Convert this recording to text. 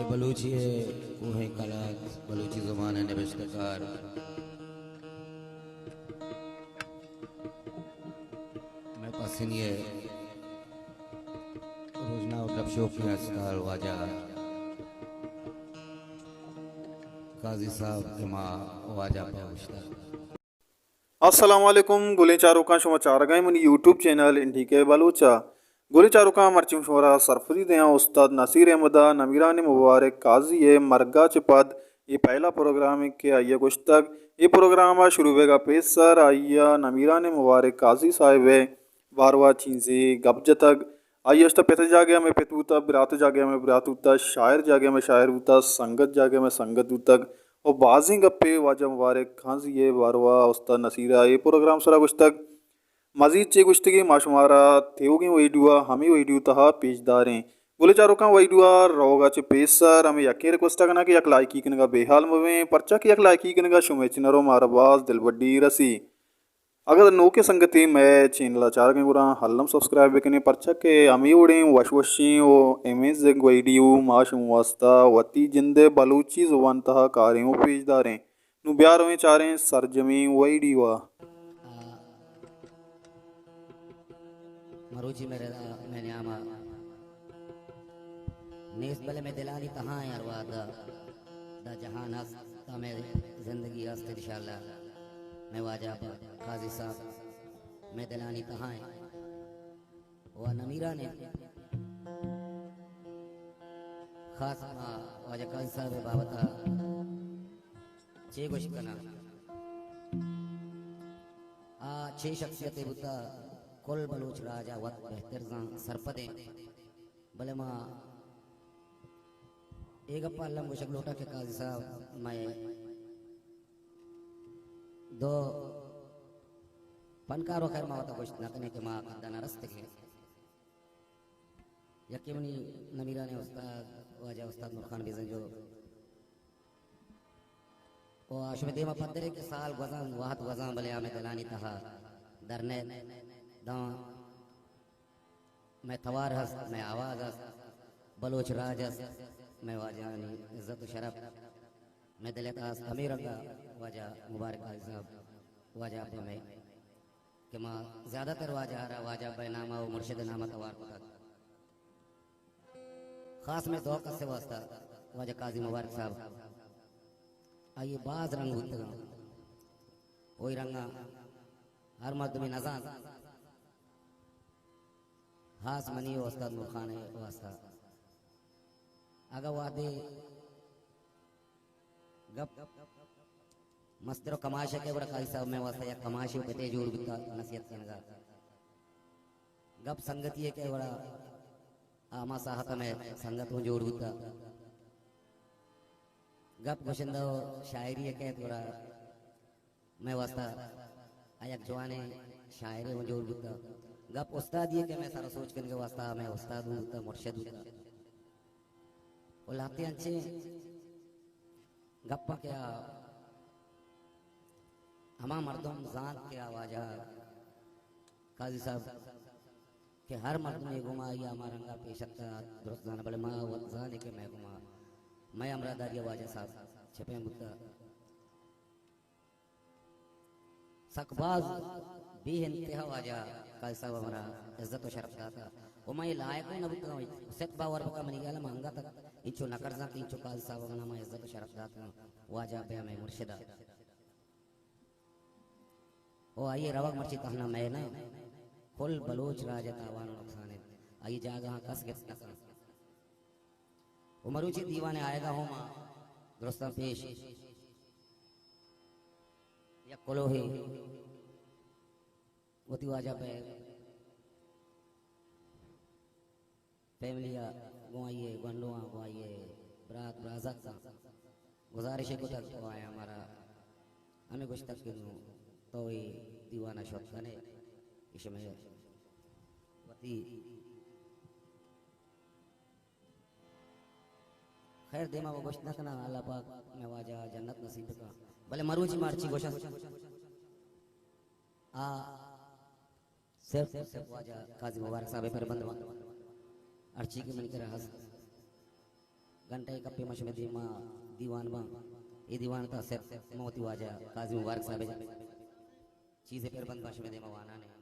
بلوچی ءِ کوہیں کلات، بلوچی زبان ءِ نبشتہ کار، مئے پسنی ءِ روژنا ءُ گپ شوکیں استال واجہ قاضی صاحب کہ ما واجہ پہ اوشتات۔ السلام علیکم۔ گلیں چاروکاں، شما چارگائیں منی یوٹیوب چینل این ڈی کے بلوچ ءَ۔ گلیں چاروکاں، مرچی شمارا سرپدی دیاں استاد نصیر احمد ءِ نمیران مبارک قاضی ءِ مرگ ءَ چہ پد اے پہلا پروگرام اِنت کہ آئی ءَ گوشتگ۔ اے پروگرام ءِ شروع بیگ ءَ پیسر آئی ءَ نمیران مبارک قاضی صاحب ءِ بارو ءَ چیزے گپ جتگ۔ آئی ءَ اشتہ پت ءِ جاگہ ءَ مئے پت بوتہ، برات ءِ جاگہ ءَ مئے برات بوتہ، شاعر ءِ جاگہ ءَ مئے شاعر بوتہ، سنگت ءِ جاگہ ءَ مئے سنگت بوتگ ءُ بازیں گپے واجہ مبارک قاضی ءِ بارو ءَ استاد نصیر ءَ اے پروگرام ءِ سرا گوشتگ۔ مزید چے گوشتگی ما شمارا تیوگیں ویڈیو ءَ ہمے ویڈیو ءِ تہا پیش داریں۔ گلیں چاروکاں، ویڈیو ءَ روگ ءَ چہ پیسر ہمے یکیں ریکویسٹ ءَ کناں کہ یک لائکی کنگ ءَ بے حال مہ بیں، پرچا کہ یک لائکی کنگ ءَ شمئے چنر ءَ مارا باز دلبڈی رسی۔ اگاں نوکیں سنگتے مئے چینل ءَ چارگ ءَ گڑا الم سبسکرائب بکنیں، پرچا کہ ہمے وڑیں وش وشیں ءُ امیزنگ ویڈیو ما شمئے واستا وتی جند ءِ بلوچی زبان ءِ تہا کاریں ءُ پیش داریں۔ نوں بیا رویں چاریں سرجمیں ویڈیو ءَ۔ آ، مروچی مئے ردا مئے نیام ءَ نیست، بلے مئے دلانی تہا ایں، ہر وہد ءَ داں جہان ہست، تاں مئے زندگی ہست انشاءاللہ۔ مئے واجہ قاضی صاحب مئے دلانی تہا ایں۔ ءُ نمیران ایں۔ خاص ما واجہ قاضی صاحب ءِ بابت ءَ چے گوشت کناں؟ آ چے شخصیتے بوتہ، کل بلوچ راج ءَ وت بہتر زان، سرپد ایں۔ بلے ما اے گپ ءَ الم گوشگ لوٹاں کہ قاضی صاحب مئے دو پنکار ءُ خیر ما وت ءَ گوشت نہ کنیں کہ ما قد ءَ نہ رستگیں۔ یکے منی نمیرانیں استاد، واجہ استاد نور خان بزنجو۔ ءُ شمئے دیم ءَ پدرے کہ سال گوزاں، وہد گوزاں، بلے آ مئے دلانی تہا در نئیت۔ داں مئے توار ہست، مئے آواز ہست، بلوچ راج ہست، مئے واجہانی عزت ءُ شرپ مئے دل ءِ تہا ہست۔ ہمے رنگ ءَ واجہ مبارک قاضی صاحب، واجہ ابا مئے کہ ما زیادہ تر واجہ ءَ را واجہ ابا ءِ نام ءَ ءُ مرشد ءِ نام ءَ توار کتگ۔ خاص مئے دو کس ءِ واسطہ واجہ قاضی مبارک صاحب، آئی ءِ باز رنگ بوتگ اَنت۔ وہی رنگ ءَ ہر مردمے نہ زانت۔ خاص منی ءُ استاد نور خان ءِ واسطہ۔ اگاں وہدے گپ مستر ءُ کماش ءَ کہ گڑا قاضی صاحب مئے واسطہ یک کماشے ءُ پتے جوڑ بوتہ نصیحت کنگ ءَ۔ گپ سنگتی ءَ کہ گڑا ہما ساعت ءَ مئے سنگت اوں جوڑ بوتہ۔ گپ گشندہ ءُ شاعری ءَ کئیت گڑا مئے واسطہ آ یک جوانیں شاعرے اوں جوڑ بوتہ۔ گپ استادی ءَ کہ مئے سر ءُ سوج کنگ ءِ واسطہ مئے استاد اوں بوتہ، مرشد بوتہ۔ ءُ لہتے انچیں گپاں کہ آ ہما مردم زانت کہ آ واجہ قاضی صاحب کہ ہر مردمے گوما آئی ءَ ہما رنگ ءَ پیش اتکہ درست زاناں، بلے ما وت زانیں کہ مئے گوما مئے ہمراہداری ءَ واجہ صاحب چہ پیم بوتہ۔ سک باز بے انتہا واجہ قاضی صاحب ءَ منا عزت ءُ شرپ داتہ ءُ من اے لائق اوں نہ بوتگاں۔ سک باور بکن منی گل ءَ من انگت انچو نہ کرزاں کہ انچو قاضی صاحب ءَ منا من عزت ءُ شرپ داتگاں۔ واجہ بیا مئے مرشد ءَ ءُ آئی ءِ روگ مرچی تہنا مئے نہ، کل بلوچ راج ءِ تاوان ءُ نقصان اِنت۔ آئی ءِ جاگہاں کس گپت نہ کنت۔ ءُ مروچی دیوان ءِ آیگ ءَ ہوں ما درستاں پیش یک کلوہے وتی واجہ پہ فیملی ءَ گوں آئی ءِ گونڈواں، گوں آئی ءِ برات برازاتکاں گزارشے کتگ ءُ آیاں مارا ہمے گوشتگ کہ نوں تو اے دیوان ءَ شت کن ئے، ایش مئے وتی خیر دیما و گوشت نہ کناں، اللہ پاک مئے واجہ ءَ جنت نصیب بکن۔ بلے مروچی ما ہرچی گوشاں آ صرف، صرف واجہ قاضی مبارک صاحب ءِ پر بند باں۔ ہرچی کہ منی کرا ہست، گھنٹہ ءِ کپے ما شمئے دیما دیوان باں۔ اے دیوان ءِ تہا صرف من وتی واجہ قاضی مبارک صاحب ءِ چیزے پر بند باں شمئے دیما وانان ءَ۔